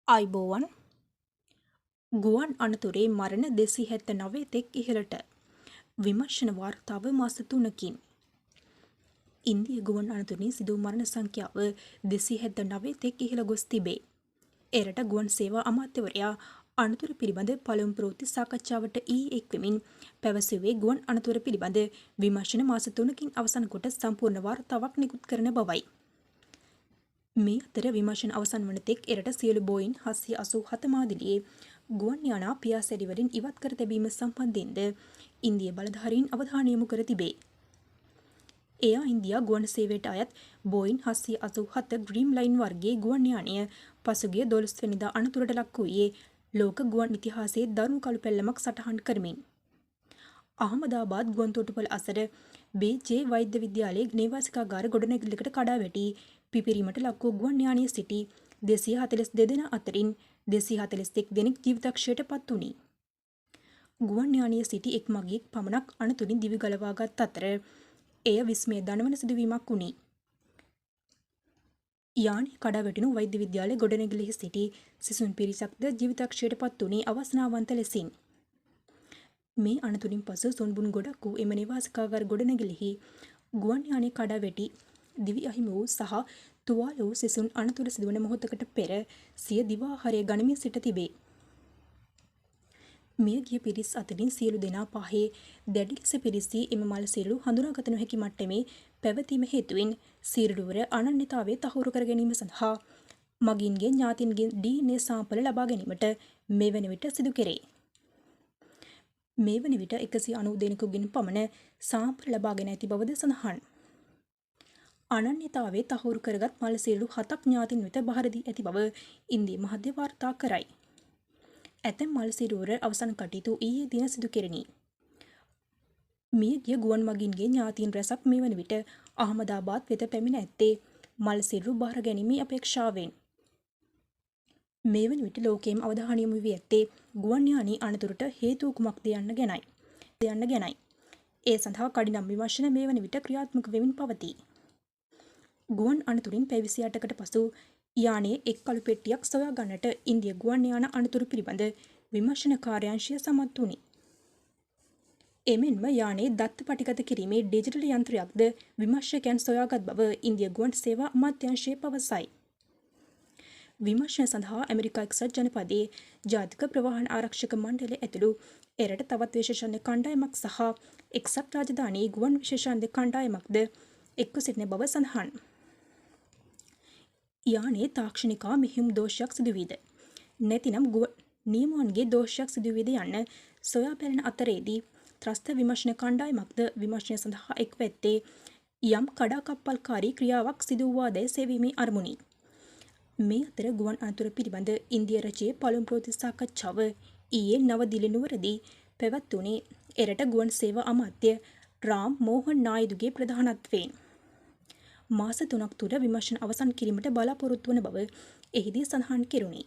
ආයුබෝවන්. ගුවන් අනතුරේ මරණ 279 තෙක් ඉහළට. විමර්ශන වාර්තාව මාස 3කින්. ඉන්දිය ගුවන් අනතුරින් සිදු මරණ සංඛ්‍යාව 279 තෙක් ඉහළ ගොස් තිබේ. එරට ගුවන් සේවා අමාත්‍යවරයා අනතුර පිළිබඳ පළමු ප්‍රවෘත්ති සාකච්ඡාවට ඊයේ එක්වෙමින් පැවසුවේ ගුවන් අනතුර පිළිබඳ විමර්ශන මාස 3කින් අවසන් කොට සම්පූර්ණ වාර්තාවක් නිකුත් කරන බවයි. මේ අතර විමර්ශන අවසන් වන තෙක් එරට සියලු බෝයින් 787 මාදිලියේ ගුවන් යානා පියාසැරි වලින් ඉවත් කර තැබීම සම්බන්ධයෙන්ද ඉන්දිය බලධාරීන් අවධානය යොමු කර තිබේ. එයා ඉන්දියා ගුවන් සේවයට අයත් බෝයින් 787 ඩ්‍රීම් ලයින් වර්ගයේ ගුවන් යානය පසුගිය 12 වෙනිදා අනතුරට ලක් වූයේ ලෝක ගුවන් ඉතිහාසයේ දරුණු කළු පැල්ලමක් සටහන් කරමින්. අහමදාබාද් ගුවන් තොටුපළ අසර බී.ජේ වෛද්‍ය විද්‍යාලයේ නේවාසිකාගාර ගොඩනැගිල්ලකට කඩා වැටී පිපිරීමට ලක් වූ ගුවන් යානයේ සිටි 242 දෙනා අතරින් 241 දෙනෙක් ජීවිතක්ෂයට පත් වුණි. ගුවන් යානයේ සිටි එක් මගියෙක් පමණක් අනතුරින් දිවි ගලවාගත් අතර එය විස්මය දනවන සිදුවීමක් වුණි. යානය කඩා වැටුණු වෛද්‍ය විද්‍යාලයේ ගොඩනැගිල්ලෙහි සිටි සිසුන් පිරිසක්ද ජීවිතක්ෂයට පත් වුණේ අවසනාවන්ත ලෙසින්. මේ අනතුරින් පසු සුන්බුන් ගොඩක් වූ එම නිවාසිකාගාර ගොඩනැගිල්ලෙහි ගුවන් යානය කඩා වැටි දිවි අහිමි වූ සහ තුවාල වූ සිසුන් අනතුර සිදුවන මොහොතකට පෙර සිය දිවාහාරය ගනිමින් සිට තිබේ. මිය ගිය පිරිස් අතරින් සියලු දෙනා පහේ දැඩි ලෙස පිරිසී එම මළ සිරුරු හඳුනාගත නොහැකි මට්ටමේ පැවතීම හේතුවෙන් සිරුරුවර අනන්‍යතාවය තහවුරු කර ගැනීම සඳහා මගින්ගේ ඥාතීන්ගෙන් DNA සාම්පල ලබා ගැනීමට මේ වන විට සිදු කෙරේ. මේ වන විට 190 දෙනෙකුගෙන් පමණ සාම්පල ලබාගෙන ඇති බවද සඳහන්. අනන්‍යතාවය තහවුරු කරගත් මළ සිරුරු 7ක් ඥාතීන් වෙත බහර දී ඇති බව ඉන්දිය මාධ්‍ය වාර්තා කරයි. ඇතැම් මළ සිරුර අවසන් කටයුතු ඊයේ දින සිදු කෙරිණි. මිය ගිය ගුවන් මගින්ගේ ඥාතීන් රැසක් මේ වන විට අහමදාබාද් වෙත පැමිණ ඇත්තේ මළ සිරුරු බාර ගැනීමේ අපේක්ෂාවෙන්. මේ වන විට ලෝකයේම අවධානය යොමු වී ඇත්තේ ගුවන් යානයේ අනතුරට හේතුව කුමක්ද යන්න ගැනයි. ඒ සඳහා කඩිනම් විමර්ශන මේ වන විට ක්‍රියාත්මක වෙමින් පවතී. ගුවන් අනතුරින් පැය 28කට පසු යානයේ එක් කළු පෙට්ටියක් සොයා ගන්නට ඉන්දිය ගුවන් යාන අනතුරු පිළිබඳ විමර්ශන කාර්යාංශය සමත් වුණි. එමෙන්ම යානයේ දත්ත පටිගත කිරීමේ ඩිජිටල් යන්ත්‍රයක්ද විමර්ශකයන් සොයාගත් බව ඉන්දිය ගුවන් සේවා අමාත්‍යාංශය පවසයි. විමර්ශන සඳහා ඇමරිකා එක්සත් ජනපදයේ ජාතික ප්‍රවාහන ආරක්ෂක මණ්ඩලය ඇතුළු එරට තවත් විශේෂඥ කණ්ඩායමක් සහ එක්සත් රාජධානී ගුවන් විශේෂඥ කණ්ඩායමක්ද එක්ව සිටින බව සඳහන්. යානයේ තාක්ෂණික මෙහෙයුම් දෝෂයක් සිදුවීද නැතිනම් නියමුවන්ගේ දෝෂයක් සිදුවීද යන්න සොයා බැලෙන අතරේදී ත්‍රස්ත විමර්ශන කණ්ඩායමක්ද විමර්ශනය සඳහා එක්ව ඇත්තේ යම් කඩාකප්පල්කාරී ක්‍රියාවක් සිදු වූවාදැයි සෙවීමේ අරමුණි. මේ අතර ගුවන් අනතුර පිළිබඳ ඉන්දිය රජයේ පළමු ප්‍රවෘත්ති සාකච්ඡාව ඊයේ නවදිල්ලි නුවරදී පැවැත්වුණේ එරට ගුවන් සේවා අමාත්‍ය රාම් මෝහන් නායිදුගේ ප්‍රධානත්වයෙන්. මාස 3ක් තුළ විමර්ශන අවසන් කිරීමට බලාපොරොත්තු වන බව එහිදී සඳහන් කෙරුණි.